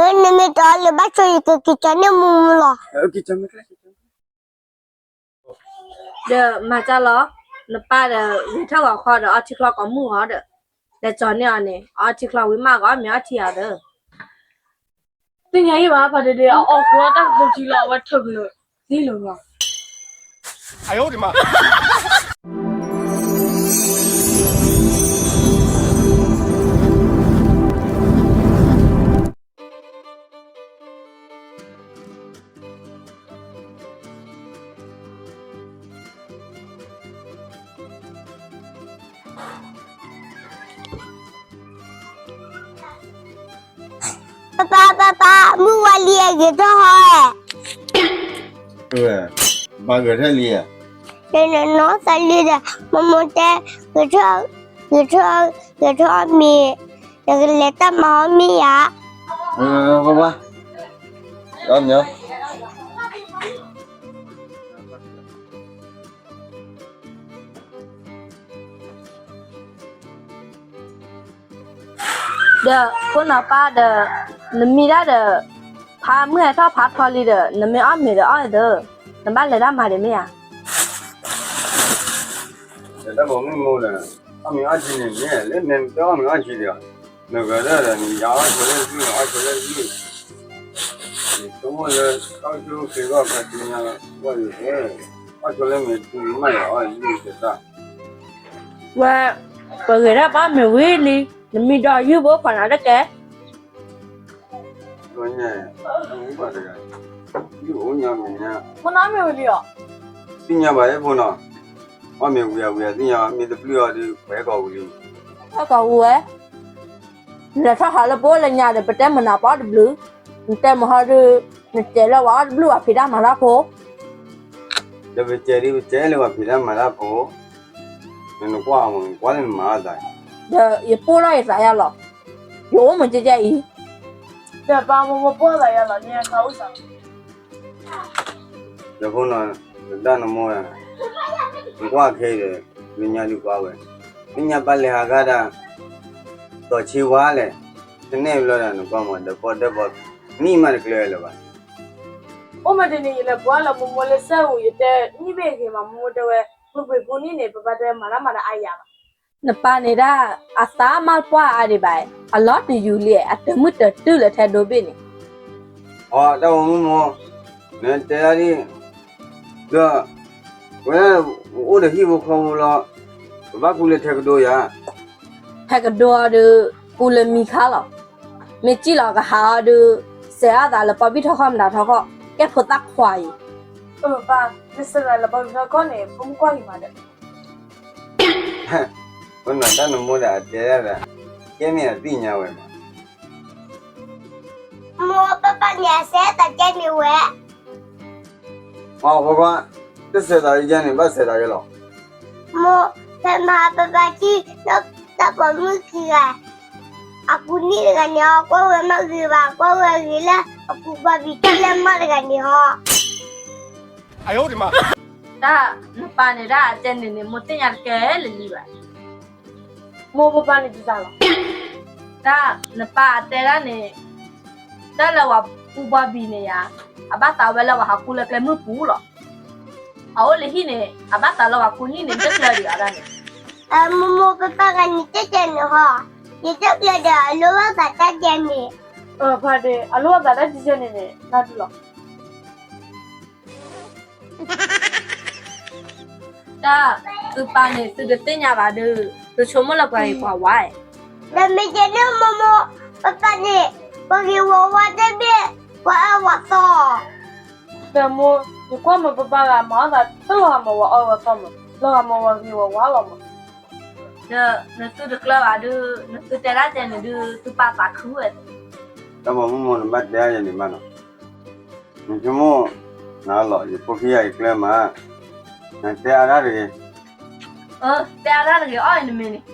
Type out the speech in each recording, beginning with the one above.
နမ့ၢ်တအီၣ်လၢၤဘၣ်ဆိ ယကက့ၤကၠီန့ၢ်မူမူလီၤ. ဒီးမၤတၢ်လီၤ, နပၢ်ဒီး ဂဲၤထၢၣ်ဂီၤခီဒီးအီထံချီကိးမုၢ်ဂီၤဒီး, လဲၤကၠီန့ၢ်အီၤန့ၣ် အအီထံချီဝံၤမး ကအီၣ်မ့ၤအီထံအီၤဒီး သ့ၣ်ညါယံၣ်ဘၣ် ဖါဒ့ဒ့ အအီၣ်ဃုအီၣ်တၢ်ကတိၤထံလီၤ အဝဲထၢၣ်ကလၢာ်သံလၢာ်လီၤ. ပၢ်ပၢ်ပၢ်ပၢ် မုၢ်ဝါလံအဂ့ၤထီၣ်ဟီဧဲ, ဘၣ်ဂဲၤထၢၣ်လံဧါ, နီၢ်သးလံဒီး မိၢ်မိၢ်တဲ ဂဲၤထၢၣ် ဂဲၤထၢၣ် ဂဲၤထၢၣ်အီၣ်မ့ၤ, နကလဲၤတၢ်မၤအီၣ်မ့ၤယၤ, ဘၣ်ဘၣ် ဒီးဖိနီၤပၢ်ဒီး နမံဒၣ်ဒီး ဖးမုၢ်ဟဲထီၣ်ဖးထီလံဒီး နမ့ၢ်အီၣ်မ့ၤဒီးအီၣ်သၢ, နဘၣ်လဲၤတၢ်မၤဒံးမ့ၢ်ဧါ, လဲၤတၢ်မၤမုၢ်မိၢ်ဒီး အီၣ်မ့ၤအီၣ်ထံန့ၣ်မ့ၢ် လၢနတအီၣ်မ့ၤအီၣ်ထံဒီး နဂဲၤထၢၣ်ဒီး နယၤအီၣ်ဆိလၢတဘျုး အီၣ်ဆိလၢတဘျုး, ဆိကမိၣ်လၢ တၢ်အိၣ်ဆူၣ်အိၣ်ချ့ဂီၢ်ဖဲတညါ ဝဲအံၤ အီၣ်ဆိလၢမ့ၤတဘျုးမးယၤအီၣ်တဘျုးတသၣ်, ဝဲ ပဂဲၤထၢၣ်ပအီၣ်မ့ၤဝံၤလံ, နမံဒီးယုၢ်ဘိခိးနၤတကဲ, ယုၢ်အိၣ်ညါမ့ၤညါ, ဖိနီၤမ့ၤဝံၤလံအီၤ, သ့ၣ်ညါဘၣ်ဖိနီၤ, အီၣ်မ့ၤဝံၤအဝံၤအသ့ၣ်ညါ မ့ၢ်တဘျုးအီၤဒီး ပှဲၤကီၢ်ဝံၤလံ, ဟဲကီၢ်ဝံၤဝဲ လဲၤထီၣ်ဟးလၢပအိၣ်လၢညါဒီး ပတဲမနၤပအီၣ်တဘျုး, နတဲမဟီဒီး နတဲလၢပှၤအီၣ်တဘျုးပှၤဖံးတၢ်မၤတၢ်ဖိ, ဒီးပတဲဒ်ပတဲလၢပှၤဖံးတၢ်မၤတၢ်ဖိ, နကွၢ်မး နကွၢ်လၢနမၤအသး, ဒီးယပိၢ်ထီၣ်ယသးယါလီၤ, ယအိၣ်မုာ်ကဲကဲအံၤ, ဒီးပၢ်မိၢ်မိၢ်ပိၢ်သးယါလီၤ န့ၣ်အခါအိၣ်စး ဒီးဖိနီၤ နတၢ်နမိၢ်, နကွၢ်ခဲအံၤဒီး နညါဒုးကွၢ်ဝဲ, နညါပၢ်လဲၤဟးဂၤဒၣ်, တီၢ်ဆ့ဝါလဲၣ်, တနဲၣ်ဘျီဒီးနကွၢ်မး ဒီးပီၢ်ဒၢပီၢ်, နံၣ်မးတကျၢၤလၢၤဘၣ်, အိၣ်မးတနံၤ ယလဲၤပှၤလၢမိၢ်မိၢ်လၢစဲဧိၤ ယတဲနံၣ်ဘ့ၣ်ဂ့ၤမး မိၢ်မိၢ်တဲဝဲ, မုၢ်ပှ့ၤပူၤနံၣ်န့ၣ် ပပၢ်တဲမၤတၢ်မၤတၢ်အါယၤဘၣ် နပၢ်န့ၣ်ဒၣ် အသးမၤပှၢ်အါဒံးဘၣ်, အလီၤတယူၤလံ, အတၢ်မုၢ်တၢ်တုၤလၢထဲဒိဘ့ၣ်န့ၣ်, အတၢ်အိၣ်မူမိၢ်, နတဲဒၣ်ဒ်, ဒီး, ဝဲ, အိၣ်ဒီးဟံၣ်ဖိဃီဖိလီၤ, ပဘၣ်ကူလၢထဲကဒိယၤ, ထဲကဒိအီၤဒီး, ကူလၢမံခါလီၤ, မ့ၢ်စံၣ်လီၤကဟးအီၤဒီး, စဲးအသးလၢပီၢ်ဘံၣ်ထီၣ်ခီၣ်မတၤထီၣ်ခီၣ်, ကဲဖိသၣ်ခွါအံၤ, အၢ ပၢ်, နစဲးသးလၢပီၢ်ဘံၣ်ထီၣ်ခီၣ်န့ၣ် ဖိမုၣ်ကွၢ်ဂ့ၤမးဒီး ပနၢ်တၢ်နမိၢ်ဒီးအတဲဒၣ်ဒီး, ကဲမ့ၢ်အသ့ၣ်ညါဝဲမး, မိၢ်ပၢ်ပၢ်န့ၣ် အစဲးတၢ်ကဲန့ၣ်ဝဲ, အဃိကွၢ်, တစဲးတၢ်ယဲန့ၣ် ဘၣ်စဲးတၢ်ယဲလီၤ, မိၢ်, ဖဲမဟါပၢ်ပၢ်ထံၣ်, တၢ်ပိာ်မုၣ်ခံဂၤ, အကူနံၣ်တဂၤန့ၣ် အကွၢ်ဝဲမ့ၢ်ဂ့ၤဘၣ် ကွၢ်ဝဲဂ့ၤလၢ အကူဘၣ်ဘံၣ်ထံၣ်လၢမးတဂၤန့ၣ်ဟီ တၢ်နပၢ်န့ၣ်ဒၣ်အတဲန့ၣ်န့ၣ် မိၢ်သ့ၣ်ညါတကဲလၢာ်လံဘၣ်. မိၢ်ပၢ်ပၢ်န့ၣ်တသးလီၤ. တၢ်နပၢ်အတဲဒၣ်န့ၣ် တၢ်လၢပှၤကူဘီဘံၣ်န့ၣ်ယါ, အဘၣ်သးဝဲလၢပှၤဟးကူလၢကျဲမုၢ်ပူၤလီၤ. အအိၣ်လၢဟံၣ်န့ၣ် အဘၣ်သးလၢပှၤကူနံၣ်န့ၣ် တကျၢၤဒံးအီၤဒၣ်န့ၣ်. မိၢ်မိၢ်ပၢ်ပၢ်ဂၤန့ၣ်တဲတဲန့ၣ်ဟီ, ယတကျၢၤဒီးအလိၣ်ဘၣ်သးတၢ်ဒဲးန့ၣ်. ဖါဒ့ အလိၣ်ဘၣ်သးတၢ်ဒဲးန့ၣ်န့ၣ် နၤဒုလီၤ. တၢ်, သုပၢ်န့ၣ် သုတသ့ၣ်ညါဘၣ်ဒီး, သုဆိကမိၣ်လၢပှၤဂ့ၤပှၤဝါ. ဒီးမ့ၢ်ကဲန့ၣ်မိၢ်မိၢ်ပၢ်ပၢ်န့ၣ်, ပှၤဂ့ၤဝီဝါတဘ့ၣ်, ပှၤအၢပှၤသီ. ဒီးမိၢ်, ယကွၢ်မ့ၢ်ပၢ်ပၢ်ဂၤမၤအီၣ်သး တလီၤဂာ်မ့ၢ်ပှၤအၢပှၤသီမး, လီၤဂာ်မ့ၢ်ပှၤဂ့ၤပှၤဝါလီၤမး. ဒီးနသုတကျၢၤဘၣ်ဒီး, နသုတဲဒၣ်ကဲန့ၣ်ဒီး သုပၢ်သးခုဝဲ. တၢ်မိၢ်မိၢ်နဘၣ်တဲဒ်န့ၣ်ဘၣ်နီၤ. နဆိကမိၣ်, နလီၤယဖိခံဂၤအံၤကျၢၤမး, နတဲအါဒၣ်တဂ့ၤ. တဲအါဒၣ်တဂ့ၤအီၣ်နမ့ၢ်န့ၣ်.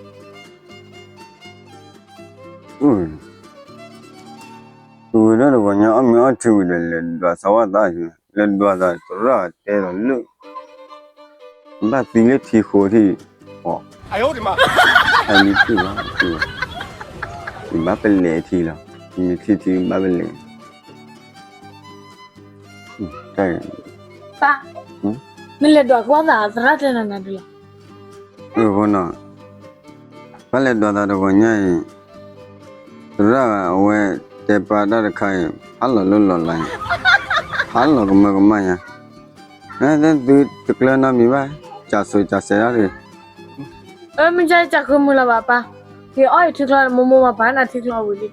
အဝဲဒၣ်တဂီၤညါအီၣ်မ့ၤအီၣ်ထံဝံၤဒီး လဲၤဒွးသးဝဲသး, လဲၤဒွးသးတရၣ်တဲဒီးလၢ, ဘၣ်သံလၢထံဃိထံၣ်, အလံၤထံၣ်ဘၣ်, ယဘၣ်ပလဲၤထံလီၤ. မ့ၢ်ထံၣ်ထံဘၣ်ပလဲၣ်, ပၢ်, မ့ၢ်လဲၤဒွးကွၢ်သးသရၣ်တဲနၤနၤဒုလီၤ. အဃိနီၤ, ပၢ်လဲၤဒွးသးတဂီၤညါအံၤ, သရၣ်အဝဲတဲပၢ်တၢ်တခါအံၤ ဖးလီၤလိၢ်လီၤလးညါ, ဖးလီၤကမၢကမၣ်ညါ, သုတကျၢၤနီတမံၤဘၣ်, ကးစိၤကးစဲးဒၣ်တဂ့ၤ. မ့ၢ်ကၢ်ကးဃုမုာ်လီၤဘၣ်ပၢ်, ယအီၣ်ယထံချီ မိၢ်မိၢ်ပၢ်ပၢ်နၤထံချီဝံၤလံ. အီ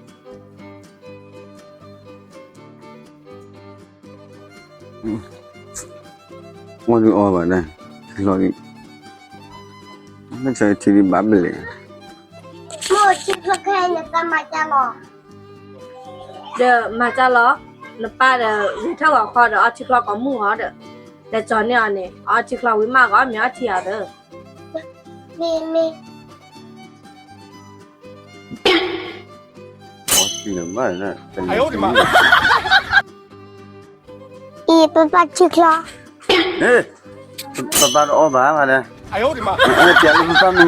ၣ်ဒုးအီဘၣ်ဒၣ်, ထံချီဒံး, မ့ၢ်ဆၢထံဒံးဘၣ်ပလဲၣ်, မိၢ်ထံချီခဲအံၤနတၢ်မၤကၢ်လီၤ, ဒီးမၤကၢ်လီၤ, နပၢ်ဒီးဂဲၤထၢၣ်ဂီၤခီဒီး အီထံချီကိးမုၢ်ဂီၤဒီး, လဲၤကၠီၤန့ၢ်အီၤန့ၣ် အီထံချီဝံၤမးဂီၤ မ့ၢ်အီထံအီၤဒီး, မ့ၢ်မ့ၢ် အံၤ ပပၢ်ထံချီ, ပပၢ်တအီၣ်ဘၣ်ဘၣ်ဒီး, ပပၢ်, ယထံၣ်မုာ်တ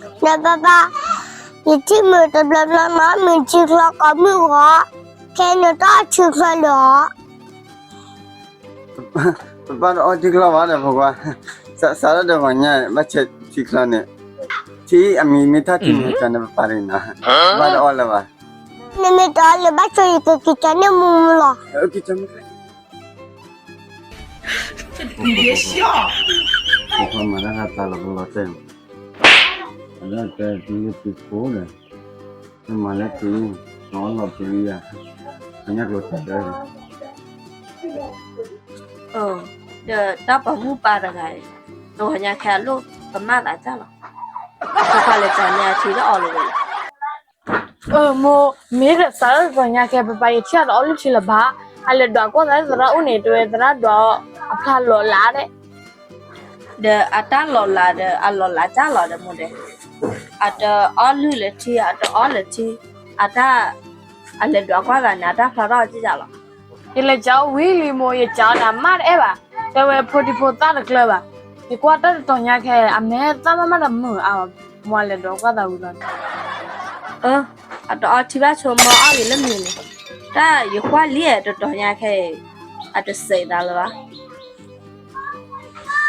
ဘျီဘျီနီၤ မ့ၢ်ထံချီကိးမုၢ်ဂီၤ, ခဲအံၤနတအီၣ်ထံချီလၢၤ, ပပၢ်တအီၣ်ထံချီဘၣ်ဒီးဖိခွါ, စးထီၣ်ဒီးဂီၤညါ ဘၣ်ဆၢထံချီန့ၣ်, ထံအမံၤမ့ၢ်ထီၣ်ထံမ့ၢ်ကၠီန့ၣ် ပပၢ်န့ၣ်နီၤ, ဘၣ်တအီၣ်လၢၤဘၣ်, နမ့ၢ်တအီၣ်လၢၤဘၣ်ဆိ ယကက့ၤကၠီန့ၢ်မူမူလီၤ. ဖိခွါမၤတၢ်ဂၤသးလီၤကလီၤတဲာ်, အလၢတဲသုလၢသုဖိဒီး, မၤလၢသု, နအီၣ်လီၤသုယၤ, အညၣ်ကျိၤသးဒၢ, ဒီးတၢ်ပိာ်မုၣ်ပၢ်တဂၤအံၤ, တဂီၤညါခဲအံၤလိၣ်ကမၣ်သးတၢ်လီၤ, ပပၢ်လဲၤကၠီၤန့ၢ်အထံဒီးအီၣ်လၢၤဝဲလီၤ. မိၢ်, မ့ၢ်ဒီးစးထီၣ်တဂီၤညါခဲ ပပၢ်ယထံၣ်အတအီၣ်လုၢ်ထံလၢၤဘၣ်, အလဲၤဒွးကွၢ်သးလၢသရၣ်အိၣ်န့ၣ် တဲဝဲသရၣ်ဒွးအီၤအဖျါလီၤလးဒဲး ဒီးအတၢ်လီၤလးဒီး အလီၤလးတၢ်လီၤဒီးမိၢ်ဒဲး, အတအီၣ်လုၢ်လၢထံ အတအီၣ်လၢထံ, အတၢ်, အလဲၤဒွးကွၢ်သးန့ၣ် အတၢ်ဖျါထီၣ်က့ၢ်ယၤလီၤ. ယလဲၤကၠီၤဝံၤလံမိၢ် ယကၠီၤန့ၣ် အမၢ်တအဲၣ်ဘၣ်, တဲဝဲဖိဒံဖိသၣ်တကျၢၤဘၣ်, ယကွၢ်တၢ်တတီၤညါခဲ အမဲာ်သၣ်မးမးဒီးမုာ်အါ, မိၢ်အလဲၤဒွးကွၢ်သးဝံၤလီၤန့ၣ် အတအီထံဘၣ်ဆိမိၢ်အီၣ်ဂ့ၤလၢမံၤန့ၣ်, တၢ်ယကွၢ်လံတတီၤညါခဲအံၤ, အတစဲးသးလၢၤဘၣ်.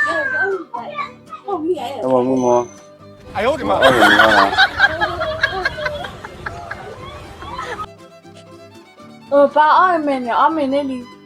တၢ်ပိာ်မုၣ်မိၢ်, အီၣ်ဂ့ၤန့ၣ်လီၤ, ပၢ်အီၣ်ဂ့ၤမဲာ်န့ၣ် အီၣ်မ့ၤန့ၢ်လံ.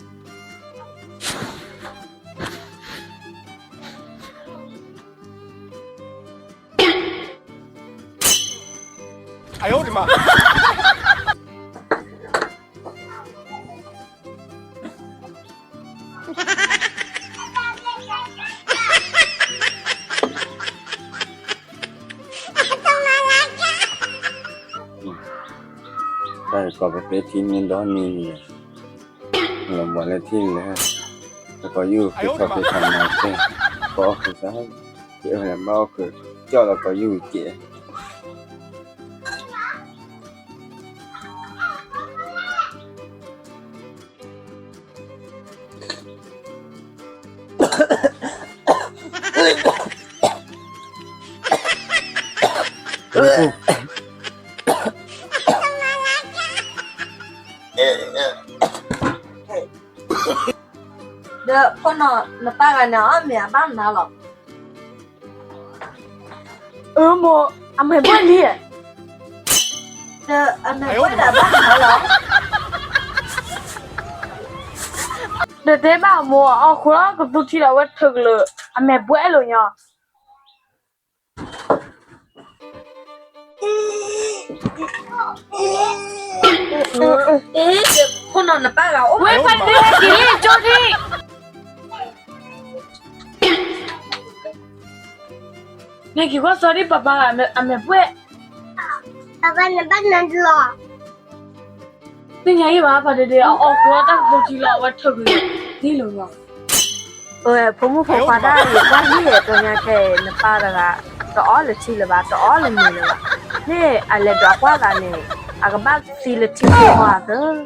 တၢ်ကိးပသ့ထံန့ၣ်ဒီနံၤန့ၣ်, လီၤဘှီးလၢထံလဲၣ်, တကိးယုၢ်ဃ့ထီၣ်ဃ့ထီၣ်မၤသ့, ကအီၣ်ဃုာ်သး, ကဲဝဲလၢဘၣ်အီၣ်ဃုာ်, ကၠီၣ်လီၤကိးယုၢ်ကဲး ဒီးဖိနီၢ်နပၢ်ဂၤန့ၣ် အီၣ်မ့ၤအဘၣ်နၤလီၤ. အၢမိၢ်, အမဲာ်ဘှဲၣ်လံ, ဒီးအမဲာ်ဘှဲၣ်ဒီးအဘၣ်နၤလီၤ. ဒီးတဲဘၣ်မိၢ် အီၣ်ဃုာ်လီၤကသူထံလီၤ အဝဲထုးကလုာ်, အမဲာ်ဘှဲၣ်လိာ်ညီ. အ့ ဖိနီၢ်နပၢ်ဂၤအိၣ်, ဝဲဖးဒ့ဟဲက့ၤလံကၠိထံ, နက့ၤကွၢ်စီၤဒံၣ် ပၢ်ပၢ်ဂၤအမဲာ်ဘှဲၣ်, ပၢ်ပၢ်နဘၣ်နၤလီၤ. သ့ၣ်ညါယံၢ်ဘၣ် ဖးဒ့ဒ့ အအီၣ်ဃုာ်လီၤတၢ်ကသူထံလီၤ အဝဲထုးကလုာ်, ဒ်လိာ်ညီ. ဖိမုၣ်ဖိခွါတၢ် ယကွၢ်လံဟဲတီညါခဲအံၤ နပၢ်တဂၤ တအီၣ်လၢၤထံလၢၤဘၣ် တအီၣ်လၢၤမ့ၤလၢၤဘၣ်, မ့ၢ်အလဲၤဒွးကွၢ်သးန့ၣ် အကဘၣ်သံလၢၤထံဖိခွါသၢ.